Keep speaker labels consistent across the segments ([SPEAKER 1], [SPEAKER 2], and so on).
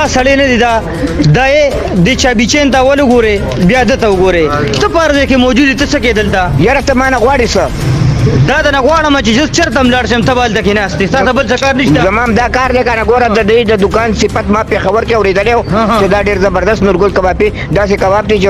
[SPEAKER 1] سړی نه دی، دا دا یې د چابیچین ته اول وګورې بیا ده ته وګورې. ته په هر ځای کې موجود یې، ته څه کوې دلته؟
[SPEAKER 2] یاره ته ما نه غواړې څه؟
[SPEAKER 1] دا د نه غواړم چې زه چېرته هم لاړ شم ته به هلته کې ناست یې، ستا ته بل څه کار نشته.
[SPEAKER 2] زما هم دا کار دی که نه. ګوره د دې د دکان صفت ما پېښور کې اورېدلی و چې دا ډېر زبردست نورګل کبابي داسې کباب دی چې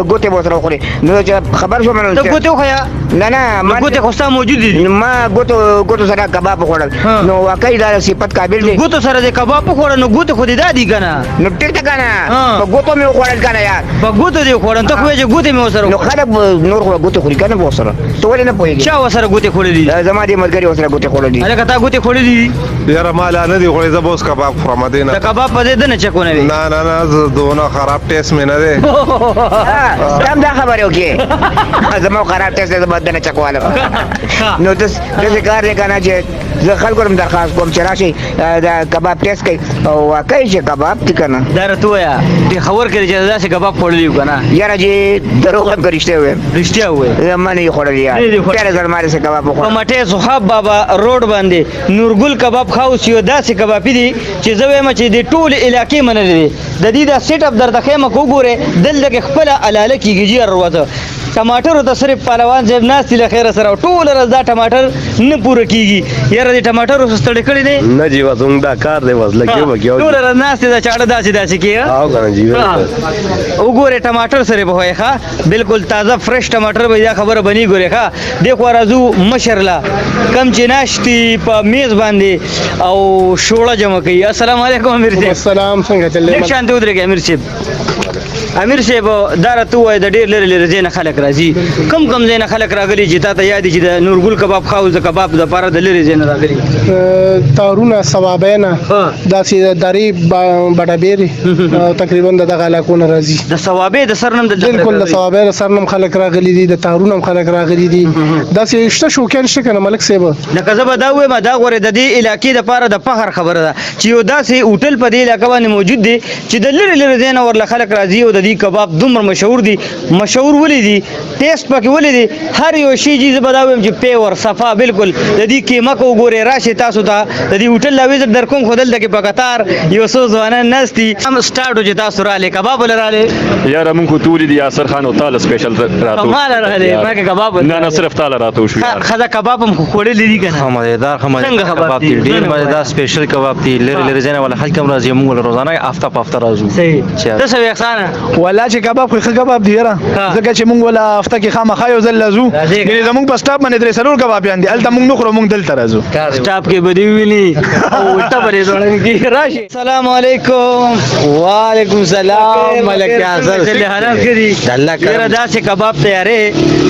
[SPEAKER 2] ګوتې به ورسره وخورې. نو چې خبر شوم نو
[SPEAKER 1] ته ګوتې وښیه.
[SPEAKER 2] نه نه،
[SPEAKER 1] نو ګوتې خو ستا موجودې دي.
[SPEAKER 2] ما ګوتو سره کباب وخوړل، نو واقعي دا صفت قابل دی.
[SPEAKER 1] ګوتو سره دې کباب وخوړل، نو ګوتې خو دې دا دي که نه؟
[SPEAKER 2] نو ټیک ده که نه، په ګوتو مې وخوړل که نه یار.
[SPEAKER 1] په ګوتو دې وخوړل، ته خو وایې چې ګوتې مې ورسره.
[SPEAKER 2] نو خلک نور خو ګوتې خوري که نه ورسره، ته ولې نه پوهېږې؟
[SPEAKER 1] چا ورسره ګوتې خوړلې دي؟
[SPEAKER 2] زما دې ملګري ورسره ګوتې خوړلې دي.
[SPEAKER 1] هلکه تا ګوتې خوړلې دي؟
[SPEAKER 3] یاره ما لا نه دي خوړلې، زه به اوس کباب خورم دې نه.
[SPEAKER 1] د کباب په ځای دنه چکونه وي.
[SPEAKER 3] نه نه نه، زه دونه خراب ټیسټ مې نه دی.
[SPEAKER 2] ته هم دا خبرې وکړې، زما خراب ټیسټ دی، زه به دنه چکوالم. نو داسې کار دی که نه چې زه خلکو هم درخواست کوم چې راشئ دا کباب ټیسټ کوي، او واقعي چې کباب دی که نه.
[SPEAKER 1] دا راته ووایه پېښور کې چې داسې کباب خوړلی وو که نه؟
[SPEAKER 2] یاره چې دروغ هم که رښتیا ووایم.
[SPEAKER 1] رښتیا ووایه.
[SPEAKER 2] ما نه یې خوړلی یار، پهله ځل ما داسې کباب وخوړ.
[SPEAKER 1] په مټې صحاب بابا روډ باندې نورګل کباب هاوس یو داسې کبابي دی چې زه وایم چې د ټولې علاقې منلی دی. د دې دا سیټ اپ درته ښیم که وګورې، دلته کې خپله حلاله کېږي جي. هر ورځ ټماټرو ته صرف پهلوان صاحب ناست دي له خیره سره، او ټوله ورځ دا ټماټر نه پوره کېږي. یاره دې ټماټرو څه ستړی کړی دی؟
[SPEAKER 4] نه جي، بس زموږ دا کار دی، بس لګې به کېږي.
[SPEAKER 1] ټوله ورځ ناست دی دا چاړه داسې داسې کېږي.
[SPEAKER 4] او که نه جي،
[SPEAKER 1] وګورې ټماټر سره به وایې، ښه بالکل تازه فرش ټماټر به دا خبره به نه ګورې. ښه دې خوا راځو مشر له کم چې ناست دي په میز باندې او شوړه جمع کوي. السلام علیکم امیر صاحب.
[SPEAKER 5] السلام، څنګه چلې؟
[SPEAKER 1] لږ شانتې ودرېږئ امیر صاحب. امیر صاحب دا راته ووایه د ډېر لرې لرې ځای نه خلک راځي، کم کم ځای نه خلک راغلي چې تا ته یاد دي چې د نورګل کباب هاوس د کباب دپاره د لرې ځای نه راغلي؟
[SPEAKER 5] تارونه، صوابینا، داسې درې بډابېرې تقریبا د دغه علاقو نه راځي.
[SPEAKER 1] د صوابې د سر نم دلته؟
[SPEAKER 5] بالکل، د صوابې د سر نم خلک راغلي دي، د تارونه هم خلک راغلي دي. داسې شته شوقیان شته که نه ملک صاحب؟
[SPEAKER 1] لکه زه به دا ووایم، دا غورې د دې علاقې دپاره د فخر خبره ده چې یو داسې هوټل په دې علاقه باندې موجود دی چې د لرې لرې ځای نه ورله خلک راځي، او د دې کباب دومره مشهور دي. مشهور ولې دي؟ ټیسټ پکې ولې دي؟ هر یو شی جي زه به دا ووایم چې پیور صفا بالکل. د دې قیمه که وګورئ، راشئ تاسو ته د دې هوټل لا وزټ در کوم. خو دلته کې په کتار یو څو ځوانان ناست دي. هم سټارټ و چې تاسو رالې کباب ولې رالې؟
[SPEAKER 6] یاره مونږ خو تولي دي یاسر خان او تاله سپیشل راتو.
[SPEAKER 1] ماله رالې، ما کې کباب
[SPEAKER 6] نه نه، صرف تاله راتو شو.
[SPEAKER 1] ښځه کباب هم خو خوړلي دي که نه؟
[SPEAKER 7] مزیدار، ښه مزیدار کباب دی، ډېر مزیدار سپیشل کباب دی. لرې لرې ځای نه والا خلک هم راځي، مونږ له روزانه هفته په هفته راځو.
[SPEAKER 1] صحیح. ته څه وایې احسانه؟
[SPEAKER 5] والله چې کباب خو ښه کباب دی یاره، ځکه چې مونږ ولا هفته کې خامخا یو ځل راځو. یعنې زمونږ په سټاپ باندې 3-4 کبابیان دي، هلته مونږ نه خورو، مونږ دلته راځو.
[SPEAKER 1] سټاپ کې به دې وویني او الټه به دې ځوړند کړي. راشي. السلام علیکم.
[SPEAKER 4] وعلیکم سلام ملک یاسر.
[SPEAKER 1] حالات ښه دي؟ یاره داسې کباب تیارې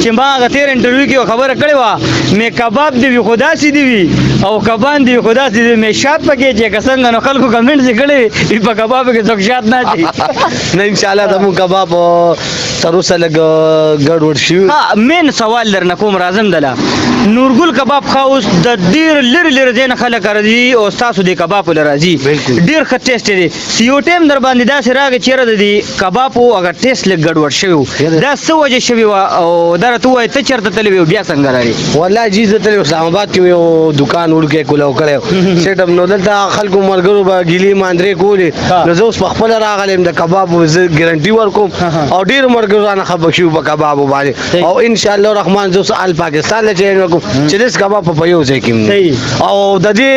[SPEAKER 1] چې ما هغه تېر انټرویو کې یوه خبره کړې وه، مې کباب دې وي خو داسې دې وي او کبان دې وي خو داسې دې مې شات پکې چې که څنګه، نو خلکو کمنټس یې کړی وي په کبابو کې څوک شات نه اچوي.
[SPEAKER 4] نه، انشاءالله زموږ کباب تر اوسه لږ ګډوډ شوي.
[SPEAKER 1] ها مین سوال درنه کوم، راځم دله. نورګل کباب هاوس د ډېر لرې لرې ځای نه خلک راځي او ستاسو دې کبابو له راځي، ډېر ښه ټیسټ دی. چې یو ټایم در باندې داسې راغی چېرې د دې کبابو هغه ټیسټ لږ ګډوډ شوی و، دا څه وجه شوې وه؟ او دا راته ووایه ته چېرته تللی وې او بیا څنګه راغلې؟
[SPEAKER 4] والله جي زه تللی اسلام آباد کې یو دکان وړوکی کولاو کړی سیټ اپ، نو دلته خلکو ملګرو به ګیلې ماندرې کولې، نو زه اوس په خپله راغلی یم، د کبابو زه ګارنټي ورکوم او ډېرو ملګرو رانه خفه شوي په کبابو باندې، او ان شاء الله الرحمن زه اوس آل پاکستان له چیلنج ورکوم چې داسې کباب په یو ځای کې او د دې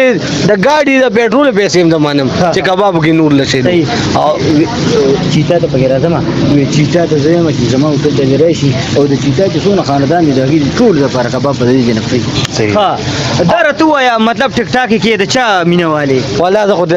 [SPEAKER 4] د ګاډي د پېټرول پیسې هم زه منم چې کبابو کې نور لشي.
[SPEAKER 1] او چیتا ته پکې راځم، وی چیتا ته زه یم چې زما هوټل ته راشي او د چیتا چې څونه خاندان دي د هغې ټول لپاره کباب په دې ځای نه خوري. ها دا راته ووایه مطلب ټیک ټاک کې د چا مینه والې؟
[SPEAKER 4] والله زه خو د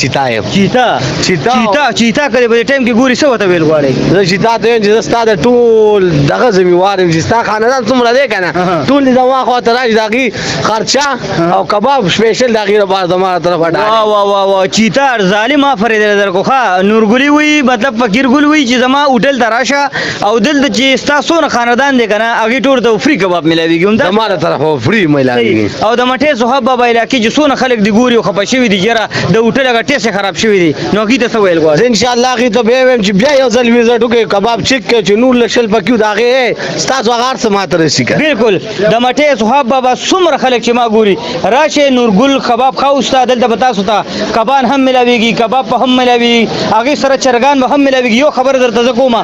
[SPEAKER 4] چیتا یم.
[SPEAKER 1] چیتا
[SPEAKER 4] چیتا
[SPEAKER 1] چیتا چیتا کله په دې ټایم کې ګوري څه ورته ویل غواړې؟
[SPEAKER 4] زه چیتا ته یم چې زه ستا د ټول دغه ذمهوار یم چې ستا خاندان څومره دی که نه ټول دې زما خوا ته راشي، د هغې خرچه او کباب سپیشل د هغې لپاره زما طرفه ډالۍ.
[SPEAKER 1] واه واه واه واه چیتا ظالم آفر یې درکو. ښه نورګلي وایي مطلب فقیر ګل وایي چې زما هوټل ته راشه او دلته چې ستا څونه خاندان دی که نه هغې ټولو ته فري کباب میلاویږي،
[SPEAKER 4] زما له طرفه فري میلاویږي.
[SPEAKER 1] او د مټې صحاب بابا علاقې چې څونه خلک دی ګوري او خپه شوي دي، یاره د هوټل هغه ټیسټ یې خراب شوی دی، نو هغوی ته څه ویل غواړې؟
[SPEAKER 4] زه ان شاء الله هغې ته بیا وایم چې بیا یو ځل ویزټ وکړئ، کباب چک کړئ چې نور له 20 پکې د هغې ستاسو هغه هر څه ماته رسي که.
[SPEAKER 1] بالکل د مټې صحاب بابا څومره خلک چې ما ګوري راشه نورګل کباب هاوس ته، دلته به تاسو ته کبان هم ملاویږي، کباب به هم ملاویږي، هغې سره چرګان به هم ملاویږي. یو خبره درته زه کوم،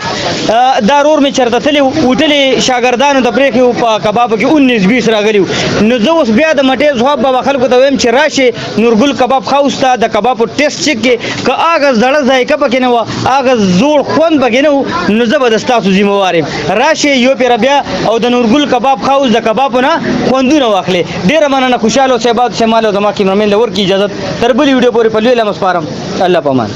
[SPEAKER 1] دا رور مې چېرته تللی و، هوټلې شاګردانو ته پرېښی و، په کبابو کې 19 20 راغلي وو. نو زه اوس بیا د مټې صحاب بابا خلکو ته وایم چې راشئ نورګل کباب هاوس ته، د کبابو ټیسټ چک کړئ، که هغه زړه ذایقه پکې نه وه، هغه زوړ خوند پکې نه و، نو زه به د ستاسو ذمه وار یم. راشئ یو پېره بیا او د نورګل کباب هاوس د کبابو نه خوندونه واخلئ. ډېره مننه، خوشحاله اوسئ، آباد اوسئ. مال او زما کیمرامین له ورکړي اجازت، تر بلې ویډیو پورې په لوی لاس سپارم. الله پامان.